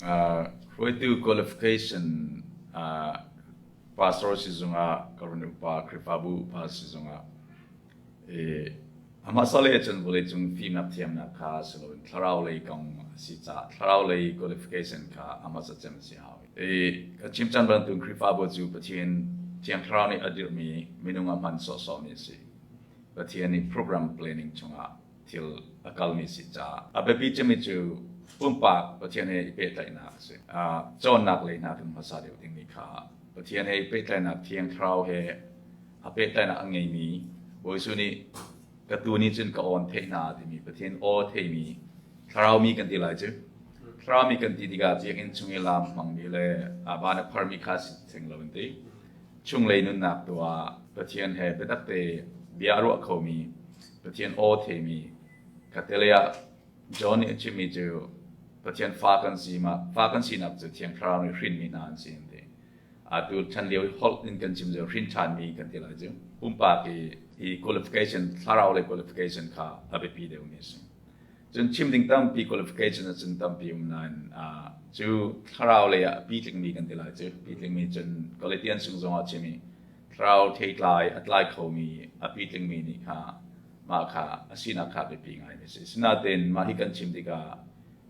Hruaitu qualification pastor si zongah ka run upa Khrihfabu upa si zongah a hmasa lei ahcun vawleicung fimnak thiamnak kha si loin thlarau lei kong a si caah thlarau lei qualification kha a hmasa cem a si hau. Ka chim cang bantuk Khrihfabu cu Pathian Thiang Thlarau nih a dirhmi minung a hman sawhsawhmi a si. Pathian nih program planning chungah thil a kalmi si caah a biapi cemmi cu pumpak Pathian he i pehtlaihnak a si. Cawnnak lei hna kan hmasa deuh dingmi kha Pathian he i pehtlaihnak Thiang Thlarau he a pehtlaihnak a ngeimi Bawi Jesuh nih ka tuu nih cun ka aw an theih hna timi Pathian aw theimi thlarau mi kan ti lai cu. Thlarau mi kan ti tikah biakinn chung i laam hmangmi le van a pharmi kha si theng lo an ti. Chunglei nunnak tu ah Pathian he biatak te bia a ruah khomi, Pathian aw theimi, khatte ah John nih a chimmi cu Pathian fa kan si ma fa kan sinak cu Thiang Thlarau nih hrinmi hna an si an ti. Atu chan lio holh in kan chim cu hrin ṭhanmi kan ti lai cu. Pumpak i i qualification thlarau lei qualification kha a biapi deuhmi a si. Cun chim ding tampi qualification ahcun tampi um nain cu thlarau lei ah pitlingmi kan ti lai cu. Pitlingmi cun Galatian chung zongah chim i thlarau theitlai a tlai khomi a pitlingmi nih kha mah kha a sinak kha biapi ngaimi a si. Sinain mah hi kan chim tikah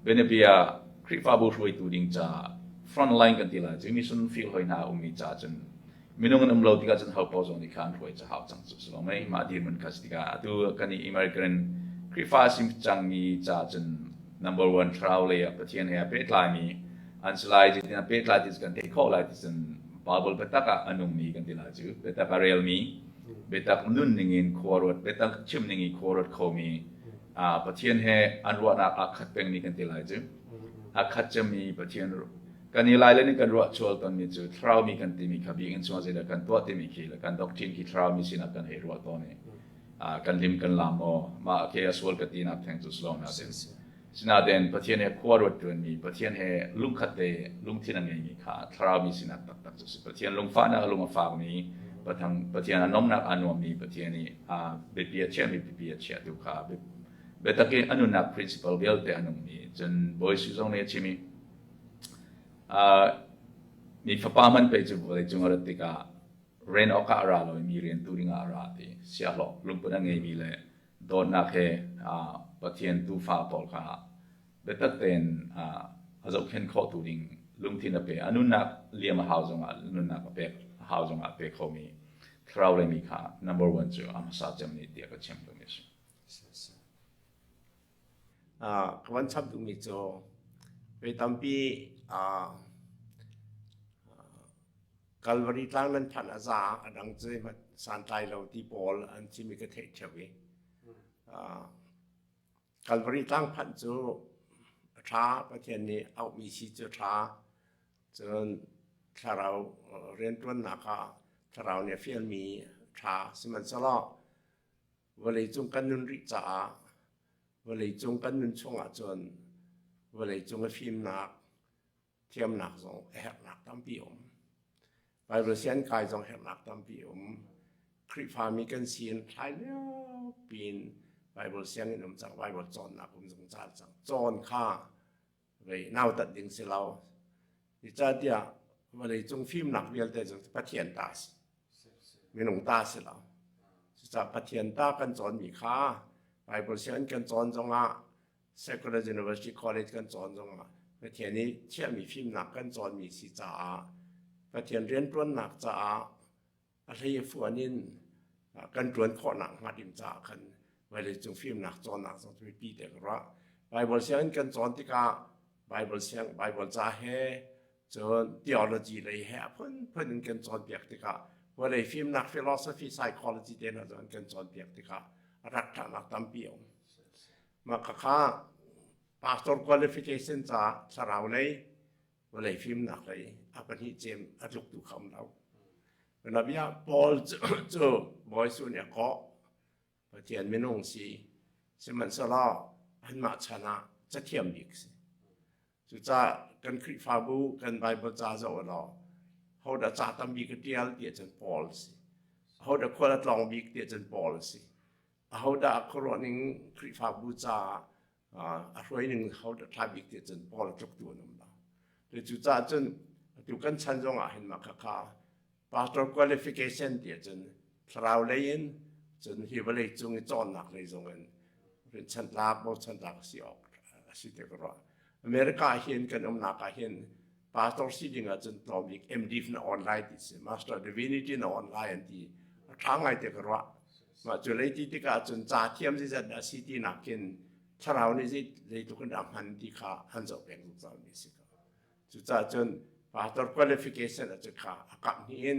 bianabia Khrihfabu hruaitu ding caah front line kan ti lai cu mission field hoi hna a ummi caah cun minung an um lo tikah cun hopaoh zong nih kha an hruai hau cang cu si lo mei mah dirhmun kha si tikah atu kan i American Khrihfa a si cangmi ca cun number one thlarau lei ah Pathian he a pehtlaimi an si lai ti a pehtlai ti kan theih khawh lai ti cun Bible biatak ah a nungmi kan ti lai cu biatak a relmi biatak nun ningin khua ruat biatak chim ning i khua ruat khomi Pathian he an ruahnak aa khat pengmi kan ti lai cu a khat cemmi Pathian Kan i lai le nih kan ruah chual tawnmi cu thlaraumi kan timi kha biakinn chungah zeidah kan tuah timi khi le kan doctrine khi thlaraumi sinah kan hei ruah tawn i kan lim kan lam maw mah ke a sual ka tinak theng cu si lo nain sinain Pathian he khua ruat ṭuanmi Pathian he lungkhat te lungthin a ngeimi kha thlaraumi sinak taktak cu si Pathian lungfahnak a lung a fakmi Pathian a nomnak aa nuammi Pathian i a biapi a chiahmi biapi a chiahtu kha biatak i a nunnak principle vialte a nungmi cun Bawi Jesuh zong nih a chim i Mi fapa hmanh pei cu vawleicung a rat tikah rian awkah a ra lo i mi rian tu dingah a ra ti siahlawh lungput a ngeimi le dawtnak he Pathian tuufa pawl kha biatak tein a zohkhenh khawhtu ding lungthin a pe. A nunnak liam a hau zongah nunnak a pek a hau zongah a pe khomi thlarau lei mi kha number one cu a hmasa cem nih tiah ka chim duhmi a si. Ka van chap duhmi cu voi tampi Calvary tlang nan phanh a za a dang cu zeihmanh santlai lo ti pawl an chim i ka theih ṭheo i Calvary tlang phanh cu a ṭha Pathian nih auhmi si cu a ṭha cun thlarau rianṭuannak ah thlarau nih a fialmi a ṭha sihmanhsehlaw Vawleicung kan nun rih caah vawleicung kan nun chungah cun vawleicung a fimnak, thiamnak zong a herhnak tampi a um. Bible sian kai zong herhnak tampi a um. Khrihfami kan si in thlai lio piin Bible sianginn um cang, Bible cawnnak um zungzal cang. Cawn kha vei nautat ding si lo. Zeicahtiah vawleicung fimnak vialte cu Pathian ta a si. Minung ta si lo. Cucaah Pathian ta kan cawnmi kha Bible sianginn kan cawn zongah Secular University College kan cawn zongah Pathian i thiahmi fimnak kan cawnmi si caah Pathian rianṭuannak caah a hlei a fuan in kan ṭuan khawhnak hnga ding caah khan vawleicung fimnak cawnnak zong cu biapi te ka ruah. Bible sianginn kan cawn tikah Bible siang Bible ca he cun theology lei he a phunphun in kan cawnpiak tikah vawlei fimnak philosophy psychology te hna zong kan cawnpiak tikah a rak ṭhatnak tampi a um. Mah khakha pastor qualification ca thlarau lei vawlei fimnak lei a pahnih cem a tluktu kha um lo. Nabia Paul cu Bawi Jesuh nih a kawh Pathian minung si sihmanhsehlaw anmah chan ah cathiam bik si. Cucaah kan Khrihfabu kan Bible ca zoh law hodah ca tam bik a ṭial ti ahcun Paul si. Hodah khual a tlawng bik ti ahcun Paul si. Ahodah a khuaruah ning Khrihfabu caah a hruai ning hodah ṭha bik ti ahcun Paul a tluktu an um lo. Cucaah cun atu kan chan zong ah hin mah khakha pastor qualification ti ahcun thlarau lei in cun hi vawlei cung i cawnnak lei zong in rinchan tlak bochan tlak a si awk a si te ka ruah. America ah hin kan umnak ah hin pastor si ding ahcun tlawmbik MD na online ti si Master Divinity na online an ti a ṭha ngai te ka ruah. Mah cu lei ti tikah cun ca thiam zeizat dah si ti nakin thlarau nih zeitluk in dah hman ti kha an zoh peng zungzal mi si ko. Cucaah cun pastor qualification a cu kha a kap hnih in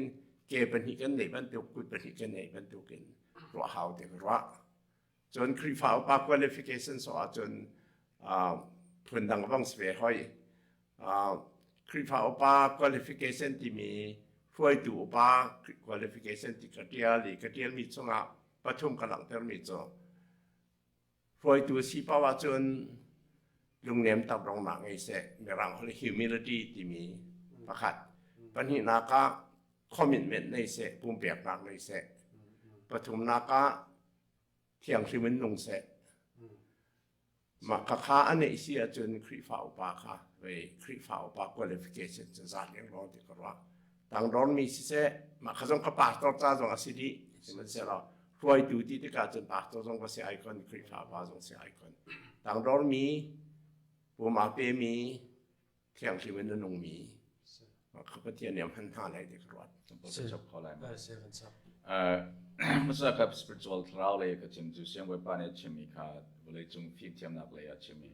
ke pahnih kan neih bantuk kut pahnih kan neih bantukin ruah hau te ka ruah. Cun Khrihfa upa qualification so ahcun phundang bang si ve hoi. Khrihfa upa qualification timi hruaitu upa qualification ti ka ṭial i ka ṭialmi chungah pathum ka langhtermi cu hruaitu si paoh ahcun lungnem taprongnak ngei seh mirang holh humility timi pakhat pahnihnak ah commitment nei seh pumpeknak nei seh pathumnak ah thianghlim in nung seh Mah khakha a neih si ahcun Khrihfa upa kha vei Khrihfa upa qualification cu za lengluang ti ka ruah. Tangdormi siseh, mah kha zong ka pastor ca zong a si dih. Sihmanhsehlaw hruaitu ti tikah cun pastor zong va si ai kon, Khrihfa upa zong si ai kon. Tangdormi, pum aa pemi, thianghlim in a nungmi kha Pathian nih a hman hna lai ti ka ruat. Hmasa ka spiritual thlarau lei ka chim cu siangbawipa nih a chimmi kha vawleicung fimthiamnak lei a chimmi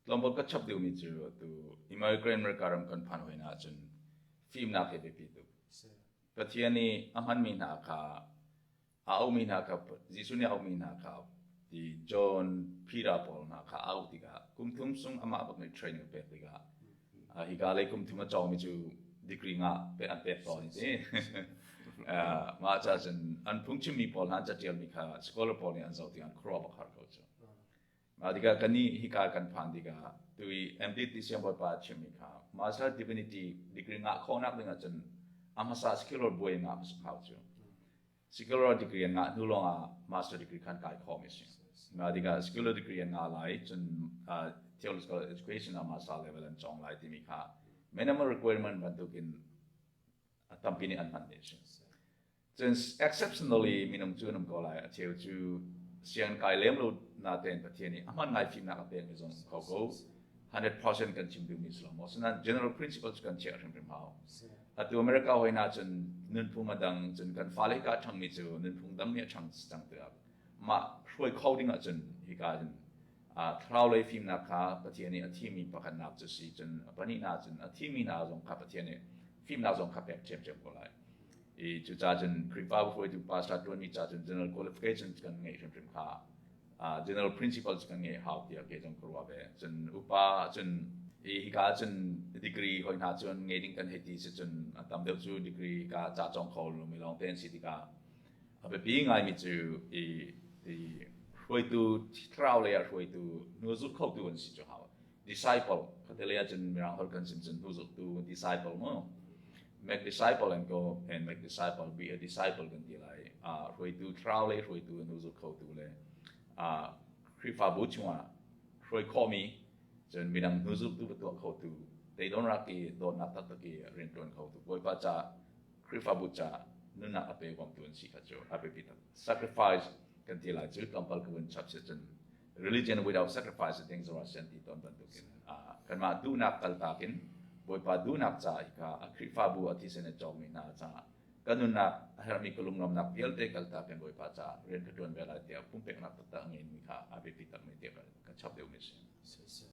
tlawmpal ka chap deuhmi cu atu American America ram kan phan hoi na ahcun fimnak hi biapi tuk. Pathian nih a hmanmi hna kha a aumi hna kha Jesuh nih a aumi hna kha ti John Peter pawl hna kha a auh tikah kum thum sung amah bak nih training a pek tikah hika lei kum thum a cawngmi cu degree ngah pe an pek tawn ti mah ca cun an phungchimmi pawl hna an catialmi kha scholar pawl nih an zoh tikah an khuaruah bak har ko cu mah tikah kannih hika kan phan tikah tu i MDT siangbawipa a chimmi kha Master Divinity degree ngah khawhnak ding ahcun a hmasa secular buai ngah hmasa hau cu Secular degree an ngah hnu lawngah master degree khan kai khawh mi si. Mah tikah secular degree an ngah lai cun theological education ah master level an cawng lai timi kha minimum requirement bantukin a tampi nih an hman mi si. Cun exceptionally minung cu an um ko lai a cheu cu sianginn kai lem lo natein Pathian nih a hman ngai fimnak a pekmi zong um kho ko. 100% kan chim duhmi si lo maw asinain general principles kan chiah hrimhrim hau atu America hoi na cun nunphung a dang cun kan fale hika a ṭhangmi cu nunphung dang nih a ṭhang cang tiah mah hruai kho ding ahcun hika cun thlarau lei fimnak kha Pathian nih a thimmi pakhatnak cu si cun a pahnihnak cun a thimmi hna zong kha Pathian nih fimnak zong kha pek ṭhiamṭhiam ko lai i cucaah cun Khrihfabu hruaitu pastor ṭuanmi ca cun general qualifications kan ngeih hrimhrim kha general principles kan ngeih hau tiah kei zong ka ruah ve. Cun upa cun hika cun degree hoi hna cun ngei ding kan hei ti si cun a tam deuh cu degree ka ca cawng kho lomi lawng te an si tikah a biapi ngaimi cu i i hruaitu thlarau lei ah hruaitu hnu zulh khotu an si cu hau disciple khate lei ah cun mirang holh kan sim cun hnu zulhtu disciple mu make disciple and go and make disciple be a disciple kan ti lai hruaitu thlarau lei hruaitu hnu zulh khotu le Khrihfabu chungah hruai khawhmi cun midang hnu zulhtu va tuah khotu teidon rak i dawtnak taktak i rianṭuan khotu Bawipa ca Khrihfabu ca nunnak a pe huamtu an si kha cu a biapi tak sacrifice kan ti lai cu tlawmpal ka vun chap si cun religion without sacrifice is dangerous an ti tawn bantukin kanmah duhnak kaltak in Bawipa duhnak ca hi kha a Khrihfabu a thisen a cawkmi hna caah ka nunnak a herhmi ka lunglawmnak vialte kaltak in Bawipa caah rian ka ṭuan ve lai tiah pumpeknak taktak a ngeimi kha a biapi takmi tiah ka chap deuhmi a si.